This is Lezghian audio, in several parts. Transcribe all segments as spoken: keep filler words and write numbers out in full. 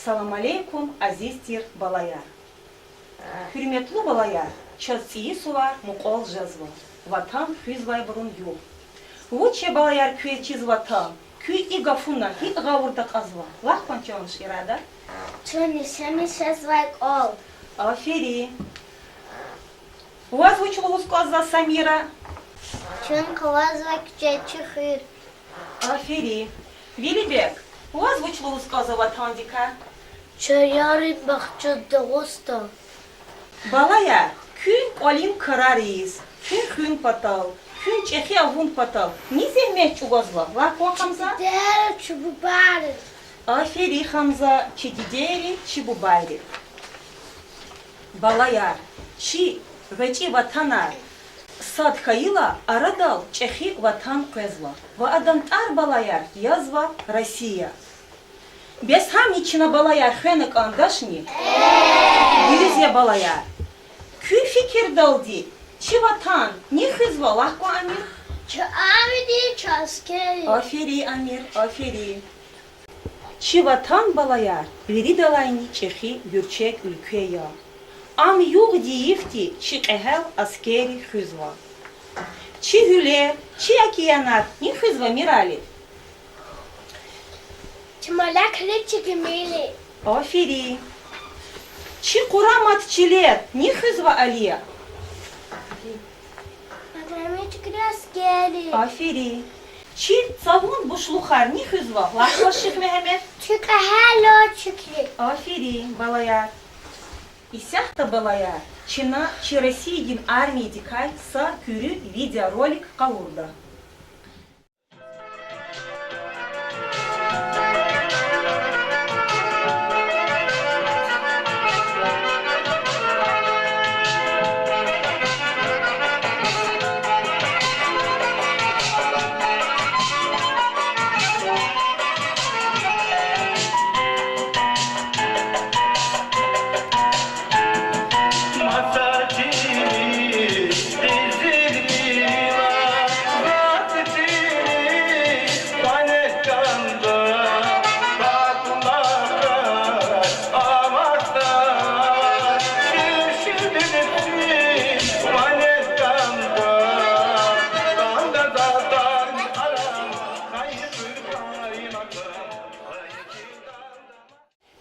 Салам алейкум, азиз тир балаяр! Гьуьрметлу балаяр, чаз цӀийи сувар мукьвал жезва, Ватан хуьзвайбурун югъ. Вуч я, балаяр, квез чиз Ватан? Куьн и гафуна гьикӀ гъавурда акьазва? Лагь кван чан шиирда. Чун яшамиш жезвай кӀвал. Аферин. Ваз вуч лугьуз кӀанзава, Самира? Чун къалурзава куьче, чи хуьр. Аферин. Велибек, ваз вуч лугьуз кӀанзава Ватандикай? Чан ярин бахча Дагъустан. Балаяр, куьн кӀвалин крар ийиз, куьн хуьн патал, куьн чӀехи авун патал ни зегьмет чӀугвазва, лагь кван, Хамза? Дидейри, чи бубайри. Аферин, Хамза, чи дидейри, чи бубайри. Балаяр, чи гъвечӀи ватанар сад хьайила, арадал чӀехи ватан къвезва ва адан тӀвар, балаяр, язва Россия. Бес гьамни чна, балаяр, хвена кӀандачни? Дуьз я, балаяр. Куь фикирдалди, чи ватан ни хуьзва, лагь кван, Амир? Чи армиди, чи аскерри. Аферин, Амир, аферин. Чи ватан, балаяр, виридалайни чӀехи гуьрчег уьлкве я. Ам югъди-йифди чи кьегьал аскерри хуьзва. Чи гьуьлер, чи океанар ни хуьзва, Мирали? Чи мелекри, чи гимили. Аферин. Чи къурамат чилер ни хуьзва, Алия? Патрамичкри, аскерри. Аферин. Чи цавун бушлухар ни хуьзва, лагь кван, Шихмегьамед? Чи кьегьал лётчикри. Аферин, балаяр. Исятда, балаяр, чна чи Россиядин армиядикай са куьруь видеоролик къалурда.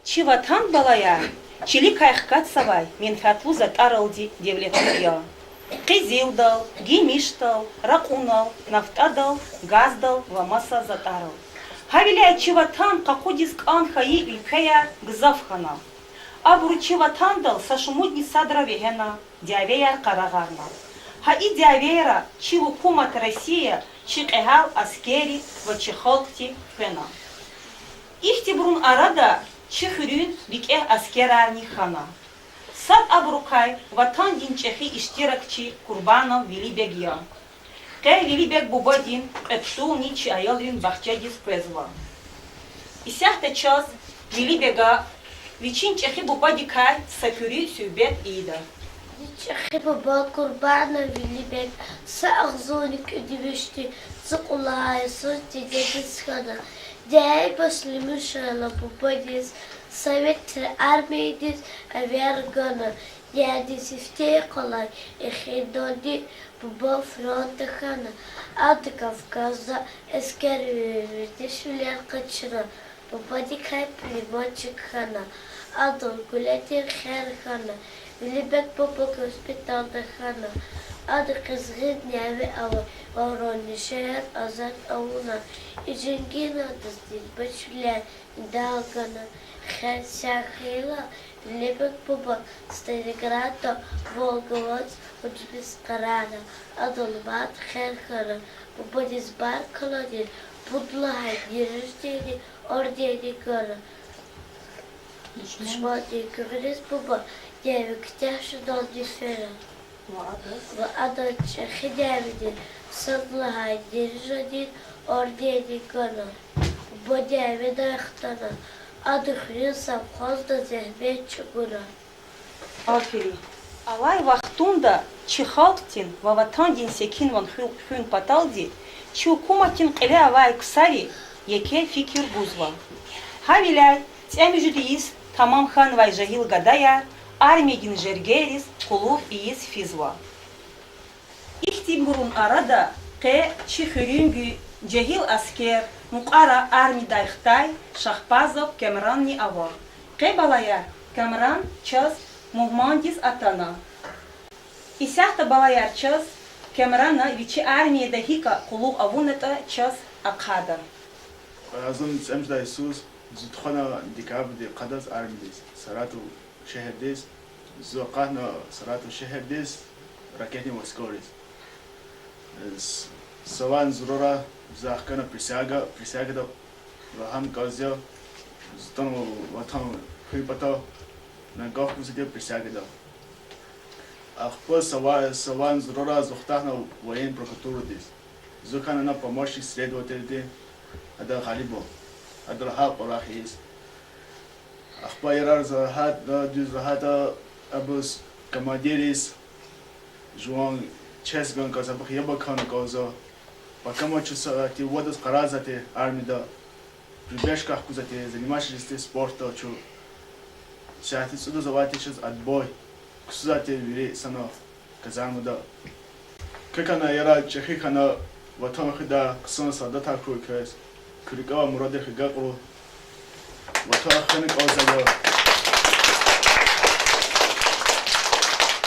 Чи ватан, балаяр, чиликай хкатзавай менфятлу затӀаралди девлетлу я: къизилдал, гимишдал, ракьунал, нафтӀадал, газдал ва маса затӀарал. Гьавиляй чи ватан къакъудиз кӀан хьайи уьлквеяр гзаф хьана. Абуру чи ватандал са шумудни садра вегьена, дявеяр къарагъарна. Гьа и дявейра чи гьукумат Россия чи кьегьал аскерри ва чи халкьди хвена. Ихьтинбурун арада чи хуьруьн викӀегь аскерарни хьана. Сад абурукай Ватандин чӀехи иштиракчи Курбанов Велибег я. Къе Велибег бубадин кьве птулни чи аялрин бахчадиз къвезва. Исятда чаз Велибега вичин чӀехи бубадикай са куьруь суьгьбет ийида. Зи чӀехи буба Курбанов Велибег са агъзурни кӀуьд вишни цӀукьуд лагьай йисуз дидедиз хьана. Дяве башлу мишайла бубадиз Советрин армиядиз эвер гана. Дяведин сифте къалай эхирдалди буба фронтда хьана. Ада Кавказда эскервилер, вердишвилер къачуна. Бубадикай пулемётчик хьана. Адан куьледин хер хьана. Велибег буба госпитальда хьана. Ада къизгъин дяве авай Воронеж шегьер азад авуна. И женгина адаз дидбачвилер идал гана. Хер сагъ хьайила, Велибег буба Сталинградда Волга вацӀ гудмиш къарагъна. Адал мад хер хьана. Бубадиз Баркалладин пуд лагьай День рождения орденни гана. Душмандин гуьгъуьниз буба дяве куьтягь жедалди фена. Ва адан чӀехи дяведин сад лагьай День рождения орденни гана. Буба дяведай хтана. Ада хуьруьн совхозда зегьмет чӀугуна. Аферин. Алай вахтунда чи халкьдин ва Ватандин секинвал хуьн, хуьн паталди чи гьукуматдин кьиле авай ксари еке фикир гузва. Гьавиляй ЦӀемуьжуьд йис тамам хьанвай жегьил гадаяр армиядин жергейриз къуллугъ ийиз физва. Ихьтинбурун арада къе чи хуьруьнгуьн жегьил аскер, мукьвара армидай хтай Шагьпазов Камранни ава. Къе, балаяр, Камран чаз мугьмандиз атана. Исятда, балаяр, чаз Камрана вичи армияда гьикӀ къуллугъ авунатӀа чаз ахъайда. Зун цӀемуьжуьд йисуз, зун тухвана декабрдин къадаз армиядиз, Саратов шегьердиз, зун акъатна Саратов шегьердиз, ракетный войскойриз. С-, саван зурара за хкана присяга, присягада лагьана кӀанзава, зун атанва Ватан хуьн патал, на гаф гузвайди я присягада. Ахпа сава-, саван зурара зун хтана военный прокуратурадиз. Зун хьана помощник следовательди, ада Гъалибов, ада лагьай кӀвалах ийиз. Ахпа ярар за лагьайтӀа, дуьз лагьайтӀа, абуруз командирриз жуван честь гана кӀанзава, абуруз яб акуна кӀанзава. Пакамачу са ти вадаз къарагъзавайтӀа армияда, пробежка хкузвайтӀа, заниматься жезвайтӀа спортдал чун. Сятиз цӀудаз авайтӀа чаз отбой, ксузвайтӀа вири санал казармада. Квекай ярар чӀехи хьана, Ватан хуьдай хъсан солдатар хьуй квез. Куь рикӀе авай мурадрихъ агакьрай, Ватан хуьн кӀанзава.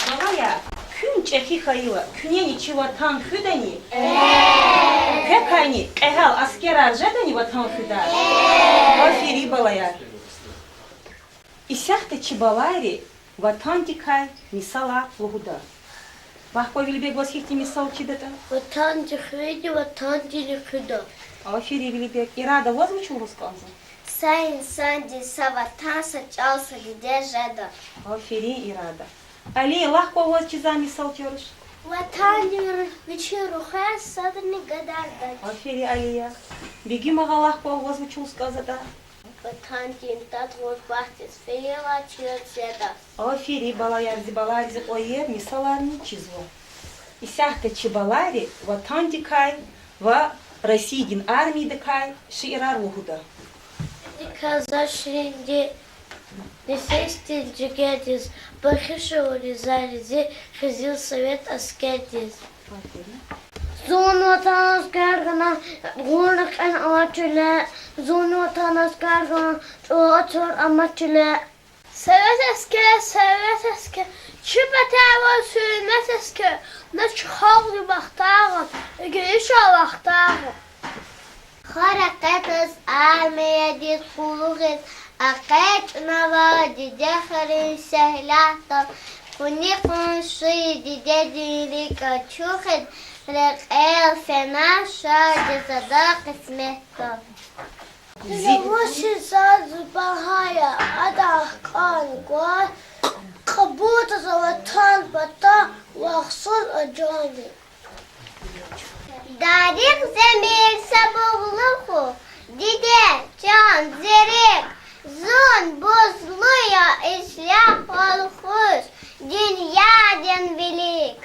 Балаяр, куьн чӀехи хьайила, куьнени чи Ватан хуьдани? Квекайни кьегьал аскерар жедани Ватан хуьдай? Аферин, балаяр. Исятда чи балайри Ватандикай мисалар лугьуда. Лагь кван, Велибег, ваз гьихьтин мисал чидатӀа? Ватанди хуьда, Ватандини хуьда. Аферин, Велибег. Ирада, ваз вуч лугьуз кӀанзава? Са инсандиз са Ватан, са чӀал, са диде жеда. Аферин, Ирада. Алия, лагь кван, ваз чизвай мисал чаруш? Ватандин вичин рухвай садрани гадардач. Аферин, Алия. Бегим агъа, лагь кван, ваз вуч лугьуз кӀанзаватӀа? Ватандин тад гъурбатдиз фейила чир жеда. Аферин, балаяр, зи балайри зи кьваер мисаларни чизва. Исятда чи балайри Ватандикай ва Россиядин армиядикай шиирар лугьуда. Диказ за ширинди нефесдин жигердиз, бахши шуурдин зариз, зи къизил совет аскердиз. Зун Ватан аскер хьана, гъурна кьен алай чиле, зун Ватан аскер хьана, чӀулав цур амай чиле. Совет аскер, совет аскер, чи патай авай суьгьмет аскер, на чи халкьдин бахтар я, эгечӀай вахтар я. Хур акъатиз армиядиз къуллугъиз, экъечӀнава диде хуьруьн сегьлятда, къуни къунши дидедин рикӀ ачухиз, рекьел фена шадиз ада кьисметда. Зи вучиз заз багьа я, адан хкӀан гвай, кьабулзава Ватан патал вахсуз а жани. Дарих-земир са бугълу хьухь, диде, чан, зи рикӀ, зун бузлу я ислягь къалхуз, дуьньядин вилик.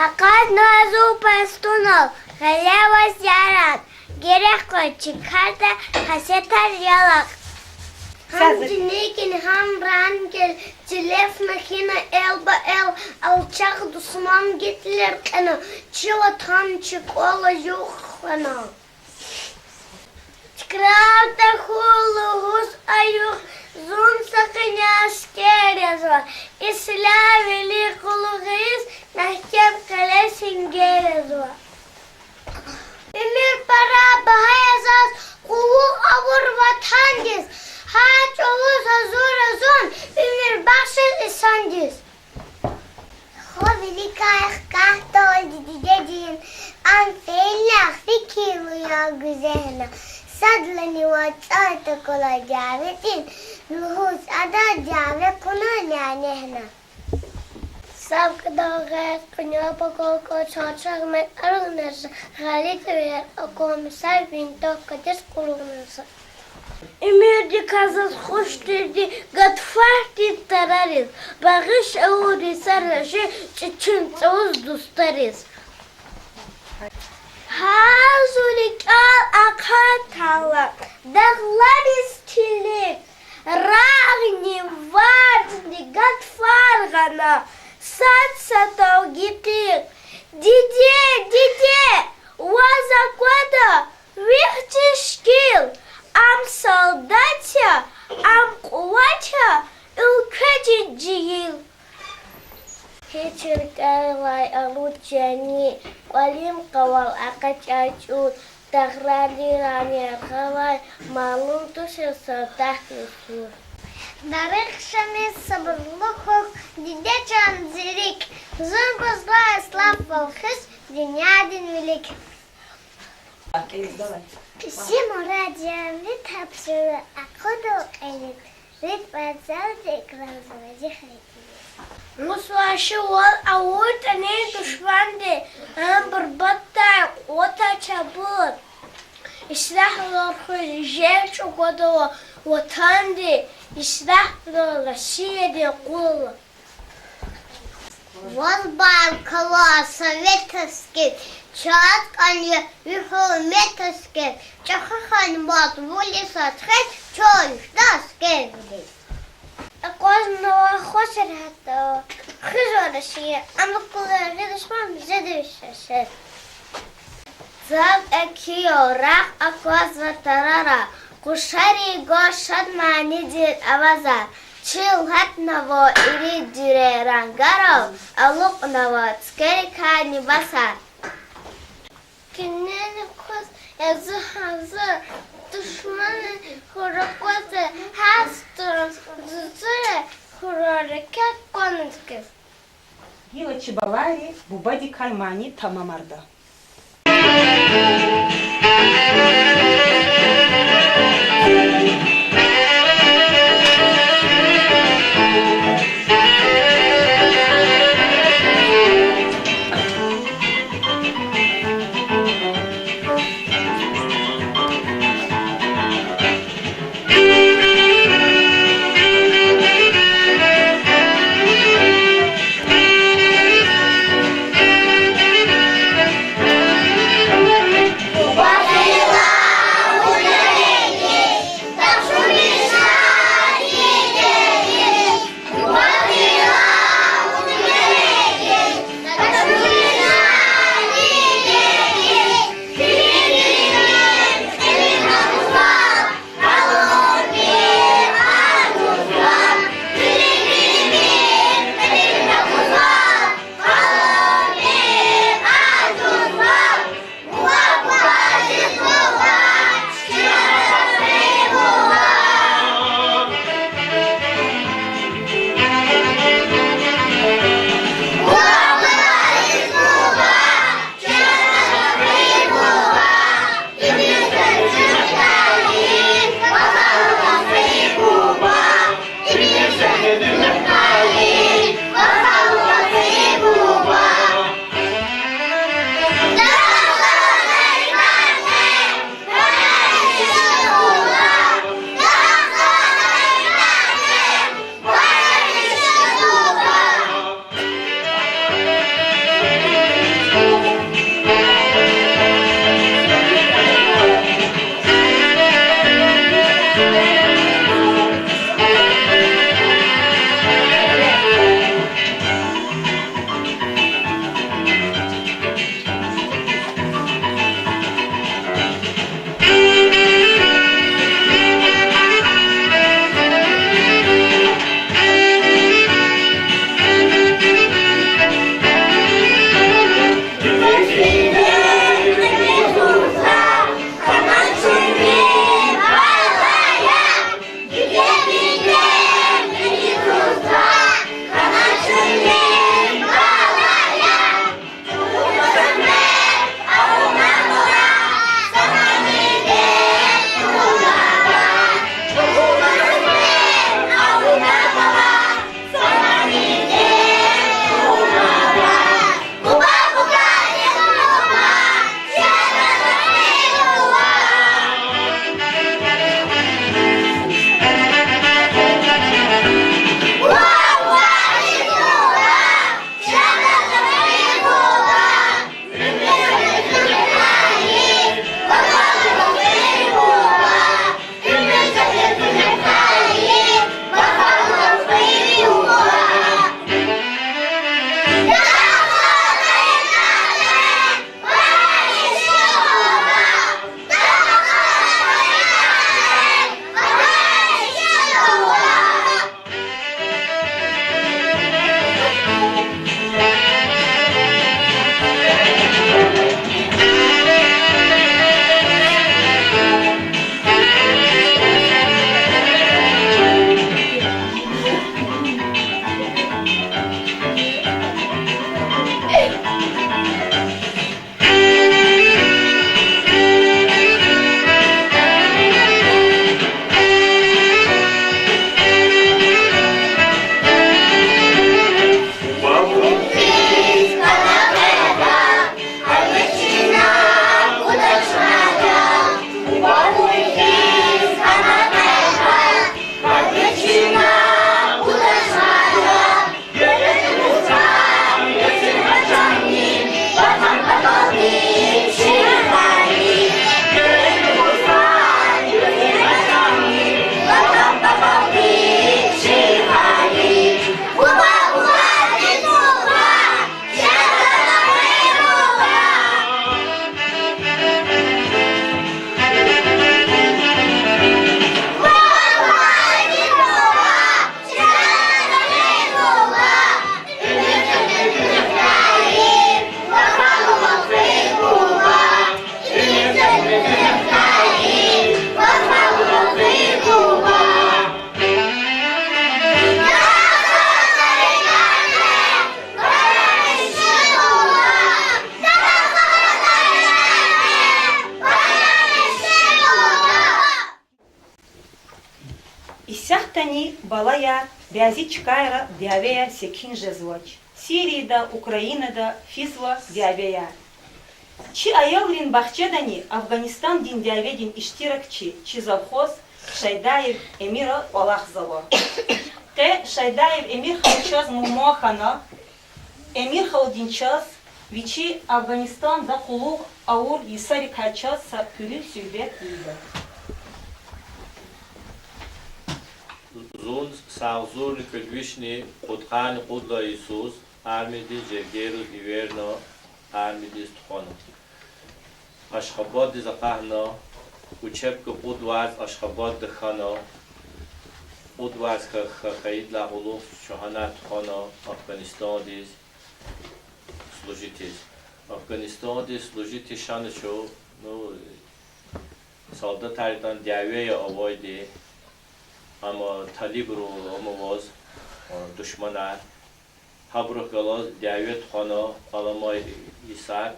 Акъатна зун постунал, гъиле аваз яракь, герек къвез чи карда хасиятар ялакь. Гьам жиникин, гьам рангел, чилел хьана элба-эл, алчах душман Гитлер кьена, чи Ватан, чи кӀвал аюх хвена. Тикрар тахьуй лугьуз аюх, зун са къене аскер язва, ислягь вилик къуллугъиз, мягькем къеле сенгер язва. Уьмуьр пара багьа я заз, къуллугъ авур Ватандиз, гьар чӀавуз гьазур я зун уьмуьр бахшиз инсандиз. Хва виликай хкатдалди дидедин, ам фейила фикирлу я гуьзегьна, садлани вацӀалтӀа кӀвале дяведин, лугьуз ада дяве кьуна нянегьна. Сав кьадагъ гъед, къуьнел пакал кьуд, чалчагъ метӀарун нез, гъали тӀвер акун, сав винтовкадиз кьурун нез. Уьмуьрдикай заз хуш тирди гатфарди тарариз, багъиш авур йисара жи чичин цавуз дустариз. Гьар зи рикӀел ахъайтайла, дагълариз килиг, рагъни, варцни гатфар гъана, сад-садал гекъиг. Диде, диде, ваз аквада вичин шикил, ам солдат я, ам къуват я, уьлкведин жегьил. Гьич рикӀелай алуд жени, кӀвалин къавал акъачӀай чӀур, дагъларилай яргъалай малум тушир солдатдин сур. Дарих шамир сабурлу хьухь, диде чан, зи рикӀ, зун гузвай слафвал хуьз дуьньядин вилик. Зи мурад я ви тапшуру акъудун кьилив, ви тӀварцӀалди икрамзава зи хритиз. Русвашивал авуртӀани душманди, ам бурбатдай къуватдай чабур. Ислягьвал хуьз жеч чӀугвадайла ватанди, ислягьвал Россиядин къул. Ваз баркалла, Совет аскер, чаз кӀан я ви гьуьрмет, аскер, чӀехи ханваз вули сад хьиз, чун жеда аскервилиз. Акъвазнава хва сурятда, хуьзва Россия, амма кулай гъил душман жеда вичин сес. Цав экуьнал рагъ аквазва тарарай, къушарин гваз шад манидин авазар, чил гьатнава ирид жуьре рангарал, алукьнава цуькверикай либасар. Куьнени кваз я зи гьазур, душманри хур аквазва гьар сутӀун, зузура хура ракет къванваз хьиз. Гила чи балайри бубадикай мани тамамарда. Балаяр, бязи чкайра дявеяр секин жезвач. Сирияда, Украинада физва дявеяр. Чи аялрин бахчадани Афганистандин дяведин иштиракчи чи завхоз Шайдаев Эмира кӀвалахзава. Къе Шайдаев Эмир халу чаз мугьман хьана, Эмир халудин чаз вичи Афганистанда кьулухъ авур йисарикай чаз са куьруь суьгьбет ийида. Зун са агъзурни кӀуьд вишни кьудкъанни кьуд лагьай йисуз армиядиз жергейриз эверна, армиядиз тухвана. Ашхабаддиз акъатна, учебка кьуд варз Ашхабадда хьана, кьуд варз ха-, ха-, хьайидалай кьулухъ чун гьана тухвана Афганистандиз служитиз. Афганистандиз служитиз шана чун, ну, солдатар ятӀани дявеяр авайди, амма талибри ам аваз, а, душманар. Гьабурухъ галаз дяве тухвана, аламай йисар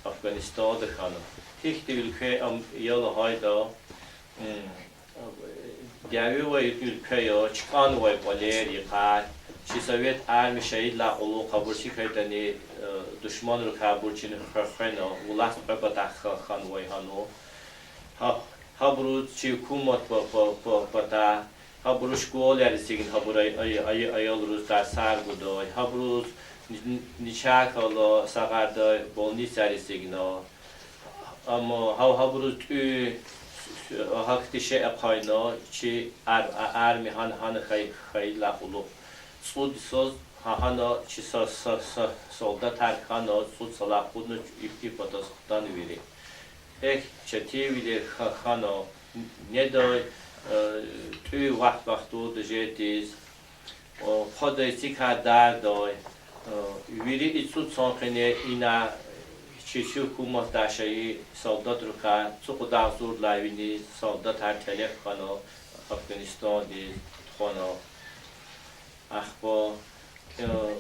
Афганистанда хьана. Гьихьтин уьлкве ам я лагьайтӀа, дяве авай уьлкве я, чкӀанвай кӀвалер, йикъар, чи совет армия шагьидлай кьулухъ абур чир хьайитӀани, душманрикай абур чна хве-, хвена, власть кьве патахъ ха-, хьанвай гьана. Гьа-, гьабуруз чи гьукумат па-, па-, па-, патай, гьабуру школайриз эцигна, гьабуру ай-, ай-, ай-, аялриз тарсар гудай, гьабуруз ни-, ни-, начагъ хьайила сагъардай больницайриз эцигна. Амма гьа-, гьабуруз тӀуьн, гьахьтин шей ахъайна, чи ар-, а-, армия гьана, гьана хьай-, хьайидалай кьулухъ. ЦӀуд йисуз гьа-, гьана чи са-, са-, са-, солдатар хьана, цӀуд йисалай акъудна, и, и патаз хтана вири. Эхь, четинвилер ха-, хьана, недай, э, тӀуьн вахт-вахтунда жедиз, о, хъвадай эцигай дардай, э, вири и цӀуд сан къене ина чи, чи гьукуматдай шей солдатрикай цӀукьуд агъзурдалай вини солдатар кӀелеб хьана, Афганистандиз тухвана. Ахпа, э,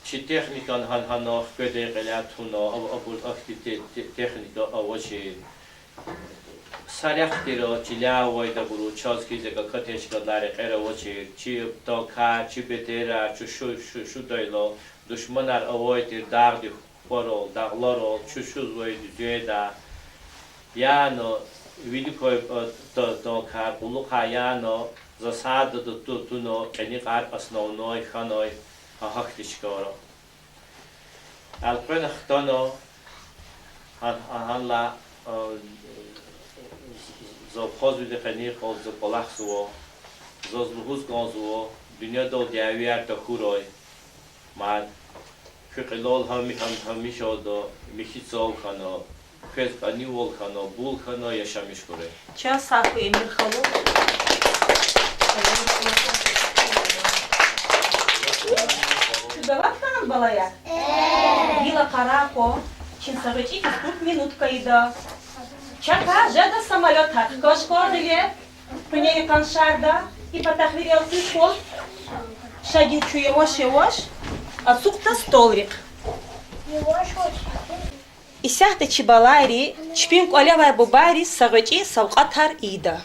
чи техникани гьан-, гьана хкведай кьиляй туна, аб-, абур ахьтин те-, те-, техника авачир. Са рехъ тир чиляй авайдабуру, чаз хьиз я катечкадилай рекьер авачир, чи танкар, чи БТР-ар чушу-, шу-, шудайла, душманар авай тир дагъдин хварал, дагъларал, чушузвай дуьзеда. Яна вилик квай, э, та-, танкар кьулухъай яна, засадада ту-, туна, кьиникьар основной хьанай гьа-, гьахьтин чкайра. Элкъвена хтана, гьа-, гьа-, гьанлай, э, завхозвилин къенин кьвал за кӀвалахзава, заз лугьуз кӀанзава, дуьньядал дявеяр тахьурай, мад, куь кьилел гьами-, гьам-, гьамишалди михьи цав хьана, квез кӀанивал хьана, бул хьана яшамиш хьурай. Чан сагъ хьуй, Эмир халу. Чун давам хьанва, балаяр? Гила къарагъ хьухь, чун са гъвечӀи физкультминутка ийида. Чакай жеда самолётар хкаж кӀан гъиле, къуьнерин къаншарда, и патахъ вири элкъуьрхьун. Шадин чун яваш-яваш ацукьда столрихъ. Исятда чи балайри чпин кӀвале авай бубайриз са гъвечӀи савкьватар ийида.